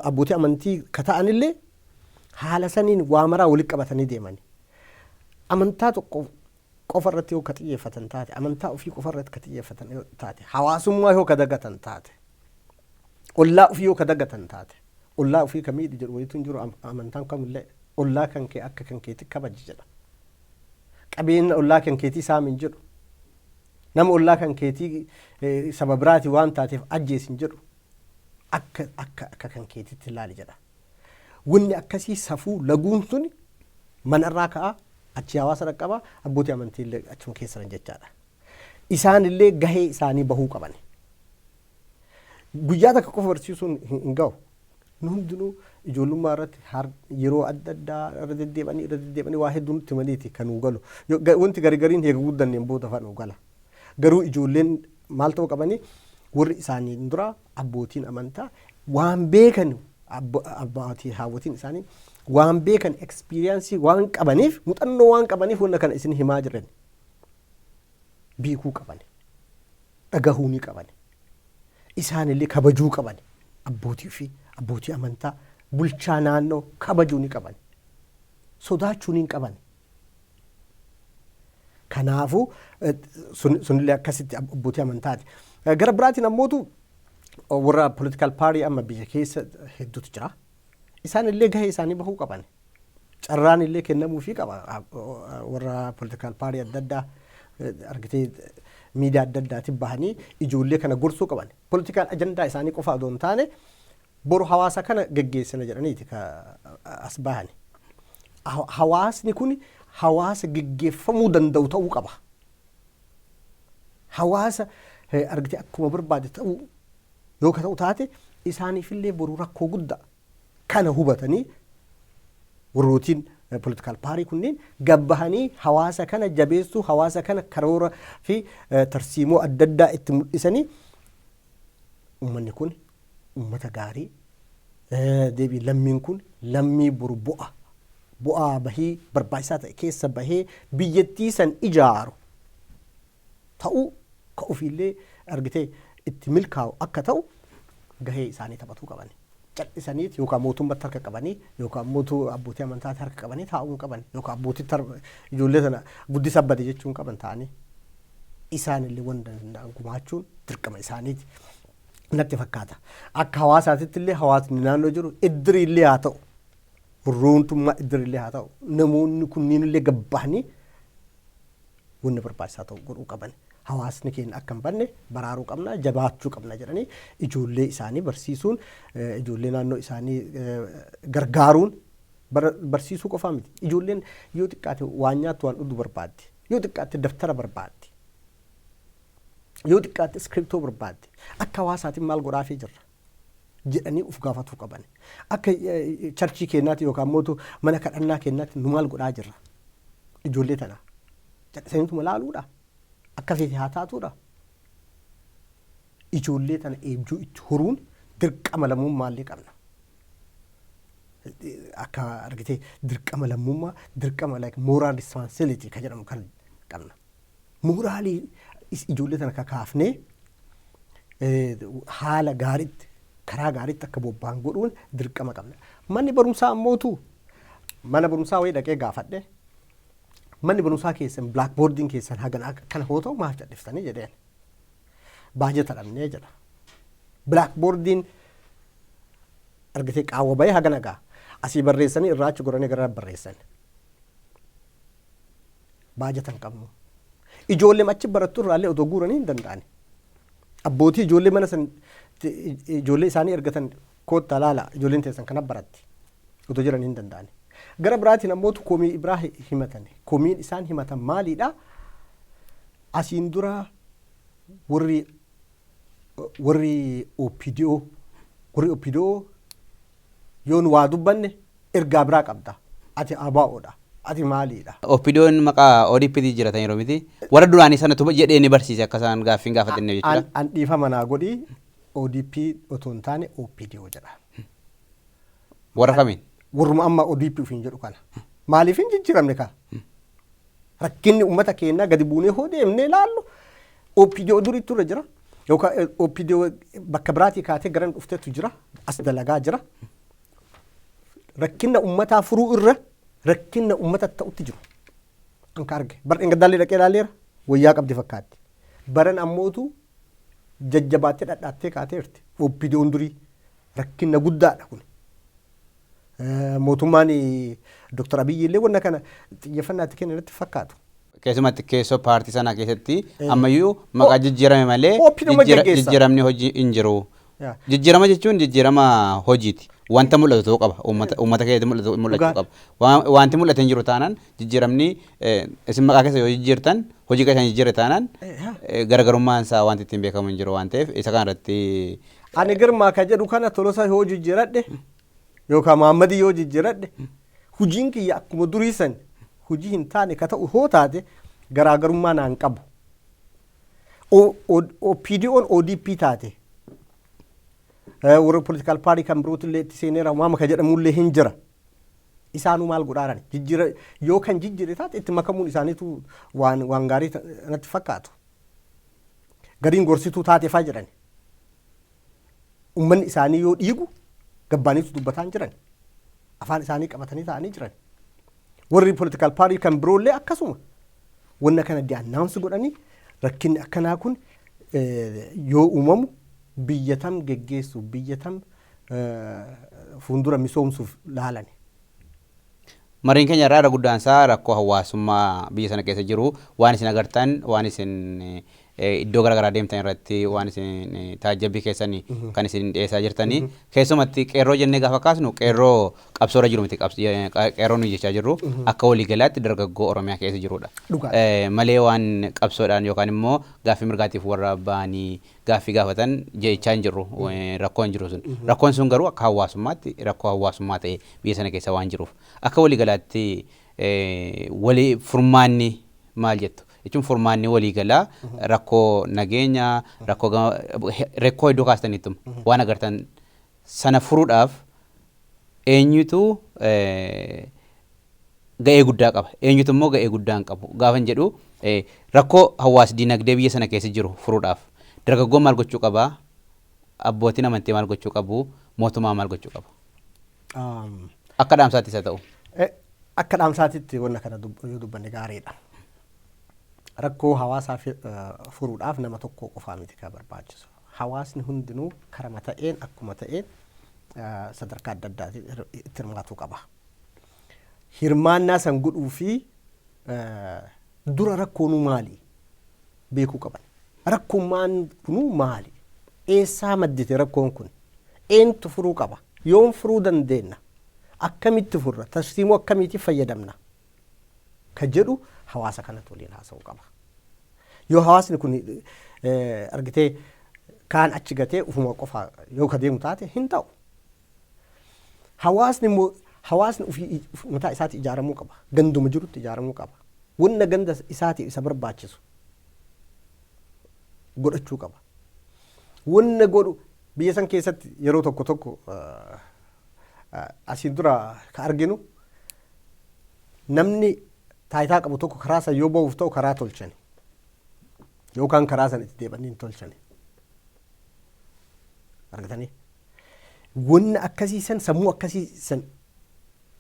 abbootii amantii ka ta'anillee haala saniin waa maraa walitti qabatanii deemani. Amantaa tokko qofa irratti yoo ka xiyyeeffatan taate, amantaa ofii qofa irratti ka xiyyeeffatan yoo taate, hawaasummaa yoo ka dagatan taate, ollaa ofii yoo ka dagatan taate, ollaa ofii ka miidhi jedhu wayitu hin jiru. Amantaan kamillee ollaa kan kee akka kan keetti kabaji jedha. Qabeenya ollaa kan keetii saami hin jedhu. Nama ollaa kan keetii saba biraati waan taateef ajjeesi hin jedhu. Akka kan keetitti ilaali jedha. Wanni akkasii safuu laguun sun manarraa ka'a, achi hawaasa dhaqqaba, abbootii amantii illee achuma keessa jiran jechaadha. Isaan illee gahee isaanii bahuu qaban. Guyyaa takka qofa barsiisuun hin gahu. Nu hundinuu ijoollummaa irratti yeroo adda addaa irra deddeebi'anii irra deddeebi'anii waa hedduu nutti himaniiti kan nuu galu. Wanti garigariin eega guddanneen booda fa'a nuu gala. Garuu ijoolleen maal ta'uu qabanii? Warri isaanii dura abbootiin amantaa waan beekan, abbootii haawwatiin isaanii waan beekan, experience waan qabaniif, muuxannoo waan qabaniif wanna kana isin himaa jiran beekuu qaban, dhagahuu ni qaban, isaanillee kabajuu qaban, abbootii fi abbootii amantaa, bulchaa naannoo kabajuu ni qaban, sodaachuu ni qaban. Kanaafuu sunillee akkasitti abbootii amantaati. Gara biraatiin ammootu warra political party amma biyya keessa hedduutu jira. Isaan illee gahee isaanii bahuu qaban. Carraan illee kennamuufii qaba. Warra political party adda addaa argitee miidiyaa adda addaatiin bahanii ijoollee kana gorsuu qaban. Political agenda isaanii qofa odoo hin taane, boru hawaasa kana geggeessina jedhaniiti ka as bahani. Hawaasni kun hawaasa geggeeffamuu danda'u ta'uu qaba. Hawaasa argitee akkuma barbaade ta'uu yoo ka ta'u taate, isaaniifillee boru rakkoo guddaa. Kana hubatanii warrootiin political party kunneen gabbahanii hawaasa kana jabeessuu, hawaasa kana karoora fi tarsiimoo adda addaa itti mul'isanii, uummanni kun uummata gaarii deebii, lammiin kun lammii boru bu'aa bahii barbaachisaa ta'e keessa bahee biyyattii san ijaaru ta'uu, ka ofiillee argitee itti milkaa'u akka ta'u gahee isaanii taphatuu qaban. Cal'isaniit yookaan mootummatti harka qabanii yookaan mootuu abbootii amantaatti harka qabanii taa'uu hin qaban, yookaan abbootitti ijoollee sana guddisa bade jechuu hin qaban ta'anii, isaanillee wanta danda'an gumaachuun dirqama isaaniiti natti fakkaata. Akka hawaasaatitti illee hawaasni naannoo jiru iddiriillee haa ta'u, hurruuntummaa iddiriillee haa ta'u, namoonni kunniin illee gabbahanii wanni barbaachisaa ta'u godhuu qaban. Hawaasni keenya akka hin banne baraaruu qabna, jabaachuu qabna jedhanii ijoollee isaanii barsiisuun, ijoollee naannoo isaanii gargaaruun, barsiisuu qofaa miti. Ijoolleen yoo xiqqaate waan nyaattu waan dhugdu barbaaddi. Yoo xiqqaate daftara barbaaddi. Yoo xiqqaatti iskiriptoo barbaadde, akka hawaasaatiin maal godhaafii jirra jedhanii uf gaafatuu qaban. Akka churchii keenyaatti yookaan mootu mana kadhannaa keenyaatti nu maal godhaa jirra? Ijoollee tana callisaniituma laaluudha. Akka feete haa taatuudha. Ijoollee tana eebjuu itti horuun dirqama lammummaallee qabna. Akka argitee dirqama lammummaa, dirqama like moral responsibility kan jedhamu kan qabna. Moralii ijoollee tana kakaafnee haala gaariitti, karaa gaariitti akka bobba'an godhuun dirqama qabna. Manni barumsaa ammootu, mana barumsaa wayii dhaqee gaafadhe, manni barumsaa keessan blackboardiin keessan hagan akkana hoo ta'u maaf calliftanii jedheen. Baajata dhabnee jedha. Blackboardiin argitee qaawwa bahee hagana ga'a. Asii barreessanii irraa achi goranii gara barreessan. Baajata hin qabnu. Ijoolleen achi barattu irraallee otoo guuranii hin danda'ani. Abbootii ijoollee mana san ijoollee isaanii ergatan, koottaa laala, ijoolleen teessan kana baratti otoo jiran hin danda'ani. Gara biraatiin ammootu komii biraa himatan. Komiin isaan himatan maaliidha? Asiin dura warri OPDO yoo nu waa dubbanne ergaa biraa qabda. Ati ABOdha. Ati maaliidha? OPDO'n maqaa ODP jiratan yeroo miti. Warra duraanii sanatu jedhee ni barsiise akka isaan gaaffiin gaafatanne jechuudha. An dhiifama naa godhi, ODP otoo hin taane OPDO jedha. Warra kamiin? Warruma amma ODP ofiin jedhu kana. Maaliif hin jijjiiramne kaa? Rakkinni uummata keenyaa gadi buunee hoo deemnee ilaallu OPDO duriitu irra jira. Yookaan OPDO bakka biraatii kaatee garan dhufteetu jira. As dalagaa jira. Rakkina uummataa furuu irra rakkina uummata ta'utti jiru. Anka arge. Bar dheengaddaallee dhaqee ilaaleera. Wayyaa qabdi fakkaatti. Baran ammootu jajjabaattee dhadhaattee kaateerti. OPDO'n durii rakkina guddaadha kun. Mootummaan Dr. Abiyyi illee wanna kana xiyyeeffannaa itti kennan irratti fakkaatu. Keessumatti keessoo paartii sanaa keessatti ammayyuu maqaa jijjiirame malee OPDO geggeessa. Jijjiiramni hojii hin jiru. Jijjiirama jechuun jijjiirama hojiiti. Wanta mul'atu ta'uu qaba. Uummata keessatti mul'achuu qaba. Wanti mul'ate hin jiru taanaan jijjiiramni isin maqaa keessa yoo jijjiirtan hojii keessa hin jijjiirre taanaan garaagarummaan isaa wanti ittiin beekamu hin jiru waan ta'eef isa kana irratti Ani Girmaa ka jedhu kana Tolosa yoo jijjiiradhe yookaan Mahammadii yoo jijjiiradhe, hojiin kiyya akkuma durii san hojii hin taane ka ta'u hoo taate garaagarummaa naan qabu. OPDO'n ODP taate, warra political party kan birootillee itti seeneera, waama ka jedhamullee hin jira. Isaanuu maal godhaaran jijjiira yoo kan jijjiire taate itti makamuun isaaniitu waan gaarii natti fakkaatu. Gariin gorsituu taate faa jedhan. Uummanni isaanii yoo dhiigu gabbaaniitu dubbataa hin jiran. Afaan isaanii qabatanii taa'anii jiran. Warri political party kan biroollee akkasuma. Wanna kana announce godhanii rakkinni akkanaa kun yoo uumamu biyya tam geggeessuuf, biyya tam fuuldura misoomsuuf laalani. Mariin keenya irraa irra guddaan isaa rakkoo hawaasummaa biyya sana keessa jiru, waan isin agartan, waan isin iddoo garaagaraa deemtan irratti waan isin taajjabbii keessan kan isin dhiyeessaa jirtanii. Keessumatti qeerroo jennee gaafa kaasnu qeerroo qabsoorra jiru miti, qeerroo nuyi jechaa jirru akka waliigalaatti dargaggoo Oromiyaa keessa jirudha. Malee waan qabsoodhaan yookaan immoo gaaffii mirgaatiif warra ba'anii gaaffii gaafatan jechaa hin jirru, rakkoo hin jiru sun. Rakkoon sun garuu akka hawaasummaatti rakkoo hawaasummaa ta'e biyya sana keessa waan jiruuf akka waliigalaatti walii furmaanni maal jettu? Jechuun furmaanni waliigalaa rakkoo nageenya, rakkoo iddoo kaastaniittum waan agartan sana furuudhaaf eenyutu ga'ee guddaa qaba, eenyutu immoo ga'ee guddaa hin qabu gaafan jedhu, rakkoo hawaas dinagdee biyya sana keessa jiru furuudhaaf dargaggoon maal gochuu qabaa, abbootiin amantii maal gochuu qabu, mootummaan maal gochuu qaba, akka dhaamsaattis haa ta'u? Akka dhaamsaatitti wanna kana yoo dubbanne gaariidha. Rakkoo hawaasaa furuudhaaf nama tokko qofaa miti kan barbaachisu. Hawaasni hundinuu karama ta'een akkuma ta'een sadarkaa adda addaatiin itti hirmaatuu qaba. Hirmaannaa san godhuu fi dura rakkoonuu maali beekuu qaban. Rakkoon kunuu maali? Eessaa maddite rakkoon kun? Eentu furuu qaba? Yoom furuu dandeenya? Akkamitti furra? Tarsiimoo akkamiitiin fayyadamna? Ka jedhu hawaasa kanatti waliin haasa'uu qaba. Yoo hawaasni kun argitee kaan achi gatee ufuma qofa yoo ka deemu taate, hin ta'u. Hawaasni immoo hawaasni ofii mataa isaatti ijaaramuu qaba. Ganduma jirutti ijaaramuu qaba. Wanna ganda isaatiif isa barbaachisu godhachuu qaba. Wanna godhu biyya san keessatti yeroo tokko tokko asiin dura ka arginu, namni taayitaa qabu tokko karaa san yoo ba'uuf ta'u karaa tolchani. Yookaan karaa san itti deebanii hin tolchani. Argitanii? Wanna akkasii san, sammuu akkasii san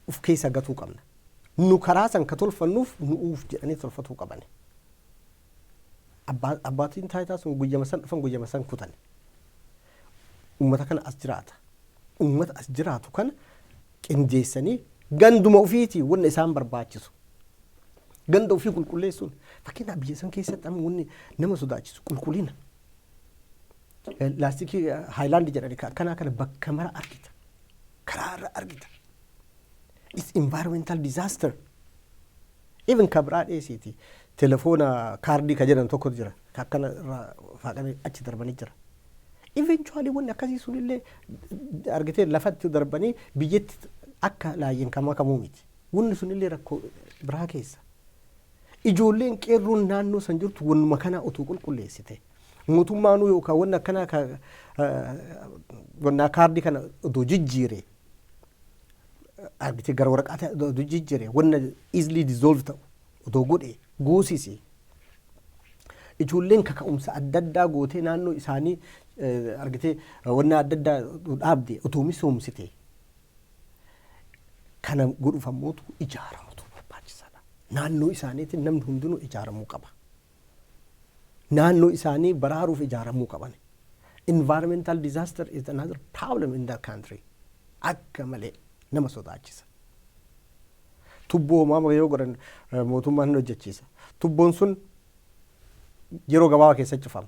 uf keessa gatuu qabna. Nu karaa san ka tolfannuuf nu'uuf jedhanii tolfatuu qabani. Abbaatiin taayitaa sun guyyama san dhufan, guyyama san kutan. Uummata kana as jiraata. Uummata as jiraatu kana qindeessanii ganduma ofiitii wanna isaan barbaachisu. Ganda ofii qulqulleessuun, fakkeenyaaf, biyya san keessatti amma wanni nama sodaachisu qulqullina. Laastikii haayilaandii jedhani akkanaa kana bakka mara argita. Karaa irra argita. It's environmental disaster. Even ka biraa dheesiiti. Telefoona kaardii ka jedhan tokkotu jira. Ka akkana irraa faaqamee achi darbanii jira. Eventually wanni akkasii sunillee argitee lafatti darbanii biyyatti akka laayyeen kan makamuu miti. Wanni sunillee rakkoo biraa keessa. Ijoolleen qeerroon naannoo san jirtu wannuma kanaa utuu qulqulleessite. Mootummaanuu yookaan wanni akkanaa ka wannaa kaardii kana otoo jijjiire, argitee gara waraqaa otoo jijjiire, wanna easily dissolve ta'u otoo godhe goosise. Ijoolleen kaka'umsa adda addaa gootee naannoo isaanii argitee wanna adda addaa dhaabde otoo misoomsite, kana godhuuf ammootu ijaaramutu barbaachisaadha. Naannoo isaaniitiin namni hundinuu ijaaramuu qaba. Naannoo isaanii baraaruuf ijaaramuu qaban. Environmental disaster is another problem in that country. Akka malee nama sodaachisa. Tubboo homaa yoo godhan mootummaan hin hojjechiisa. Tubboon sun yeroo gabaabaa keessa cufama.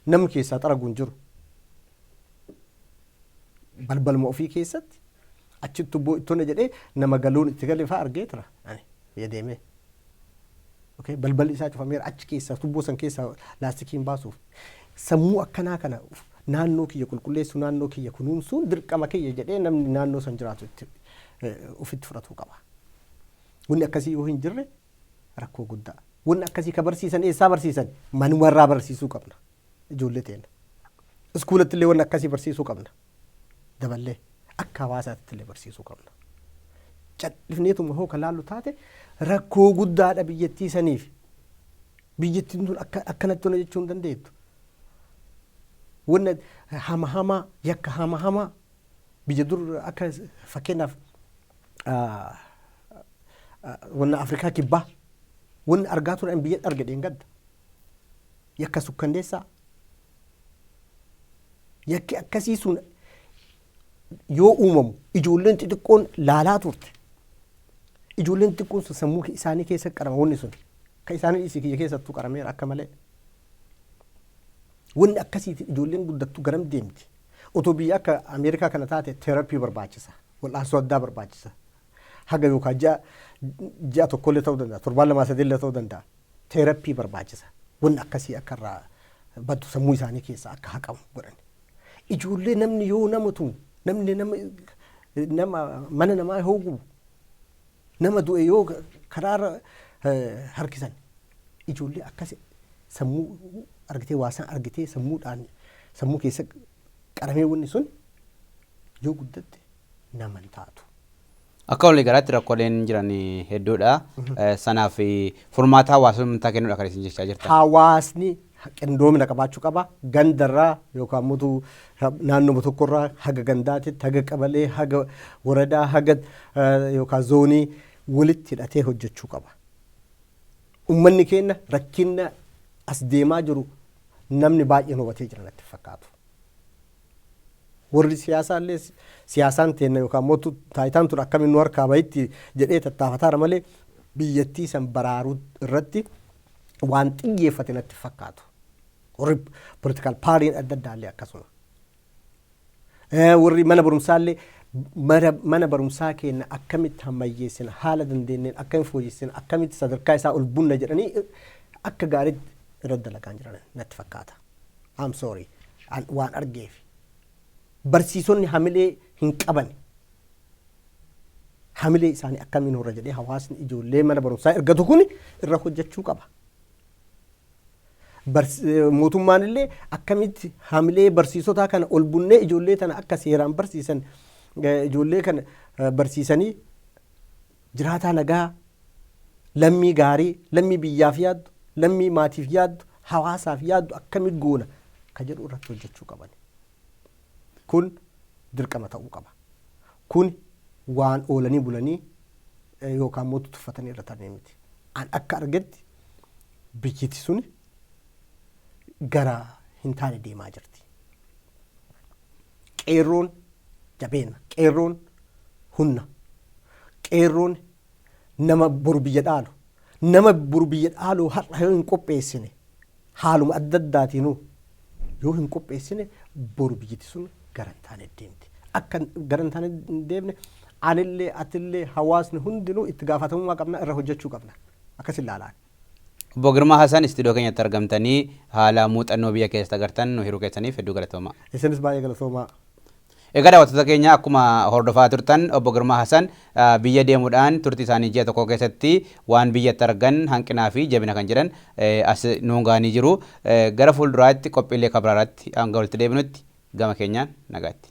Namni keessaa xaragu hin jiru. Balbaluma ofii keessatti achi tubboo ittona jedhee nama galuun itti gale fa'aa argee tura. Ani biyya deemee. Okay, balballi isaa cufameera, achi keessaa tubboo san keessaa laastikiin baasuuf. Sammuu akkanaa kana naannoo kiyya qulqulleessuu, naannoo kiyya kunuunsuun dirqama kiyya jedhee namni naannoo san jiraatu itti ofitti fudhatuu qaba. Wanni akkasii yoo hin jirre rakkoo guddaa. Wanni akkasii ka barsiisan eessaa barsiisan? Manumarraa barsiisuu qabna ijoollee teenya. Iskuulatti illee wanni akkasii barsiisuu qabna. Daballee akka hawaasaatti illee barsiisuu qabna. Cal'ifneetuma hoo ka laallu taate rakkoo guddaadha biyyattii saniif. Biyyattiin tun akka akkanatti tona jechuu hin dandeettu. Wanna hama hamaa, yakka hama hamaa biyya dur akka fakkeenyaaf wanna Afrikaa Kibbaa wanni argaa turan biyya arge dheengadda. Yakka sukkanneessaa. Yakki akkasii sun yoo uumamu ijoolleen xixiqqoon laalaa turte. Ijoolleen xixiqqoon sun sammuu isaanii keessa qarama wanni sun. Kan isaanii dhiisii kiyya keessattuu qarameera akka malee. Wanni akkasiitiin ijoolleen guddattu garam deemti? Otoo biyya akka Ameerikaa kana taate therapy barbaachisa. Wal'aansoo addaa barbaachisa. Haga yookaan ji'a tokkollee ta'uu danda'a. Torbaan lamaa sadiillee ta'uu danda'a. Therapy barbaachisa. Wanni akkasii akka irraa baddu, sammuu isaanii keessaa akka haqamu godhan. Ijoollee namni yoo nama tumu, namni nama mana namaa yoo gubu, nama du'e yoo karaarra harkisan, ijoollee akkas sammuu argitee waa san argitee sammuudhaan sammuu keessa qaramee wanni sun yoo guddatte nama hin taatu. Akka walii galaatti rakkooleen jiran hedduudha. Sanaaf furmaata hawaasummaa kennuudha kan isin jechaa jirtan. Hawaasni qindoomina qabaachuu qaba. Gandarraa yookaan immoo naannoo tokkorraa haga gandaatitti, haga qabalee, haga waradaa, haga yookaan zoonii walitti hidhatee hojjechuu qaba. Uummanni keenya rakkina as deemaa jiru namni baay'een hubatee jira natti fakkaatu. Warri siyaasaa illee siyaasaan teenna yookaan immoo taayitaan tun akkamiin nu harkaa bahitti jedhee tattaafataara malee biyyattii san baraaruu irratti waan xiyyeeffate natti fakkaatu. Warri political partyn adda addaa illee akkasuma. Warri mana barumsaa illee mana barumsaa keenya akkamitti ammayyeessina, haala dandeenyeen akkamitti fooyyessina, akkamitti sadarkaa isaa ol bunna jedhanii akka gaariitti Irra dalagaa jiran natti fakkaata. I'm sorry. Waan argeef. Barsiisonni hamilee hin qaban. Hamilee isaanii akkamiin horra jedhee hawaasni ijoollee mana barumsaa ergatu kun irra hojjechuu qaba. Mootummaan illee akkamitti hamilee barsiisotaa kana ol bunnee ijoollee tana akka seeraan barsiisan, ijoollee kana barsiisanii jiraataa nagaa, lammii gaarii, lammii biyyaaf yaaddu, lammii maatiif yaaddu, hawaasaaf yaaddu akkamitti goona ka jedhu irratti hojjechuu qaban. Kun dirqama ta'uu qaba. Kun waan oolanii bulanii yookaan immoo tuffatanii irra tarnee miti. An akka argetti biyyiti suni gara hin taane deemaa jirti. Qeerroon jabeena, qeerroon humna, qeerroon nama boru biyya dhaalu, nama boru biyya dhaalu har'a yoo hin qopheessine, haaluma adda addaatiinuu yoo hin qopheessine, boru biyyiti sun gara hin taane deemti. Akka gara hin taane hin deemne anillee, atillee, hawaasni hundinuu itti gaafatamummaa qabna, irra hojjechuu qabna. Akkas ilaalaan. Obbo Girmaa Hasan, istiidiyoo keenyatti argamtanii haala muuxannoo biyya keessatti agartan nu hiruu keessaniif hedduu galatoomaa. Isinis baay'ee galatoomaa. Egaa daawwattoota keenya, akkuma hordofaa turtan Obbo Girmaa Hasan biyya deemuudhaan turtii isaanii ji'a tokko keessatti waan biyyatti argan, hanqinaa fi jabina kan jedhan as nuun gahanii jiru. Gara fuulduraatti qophiilee kabiraarratti hanga walitti deebinutti gama keenyaan nagaatti.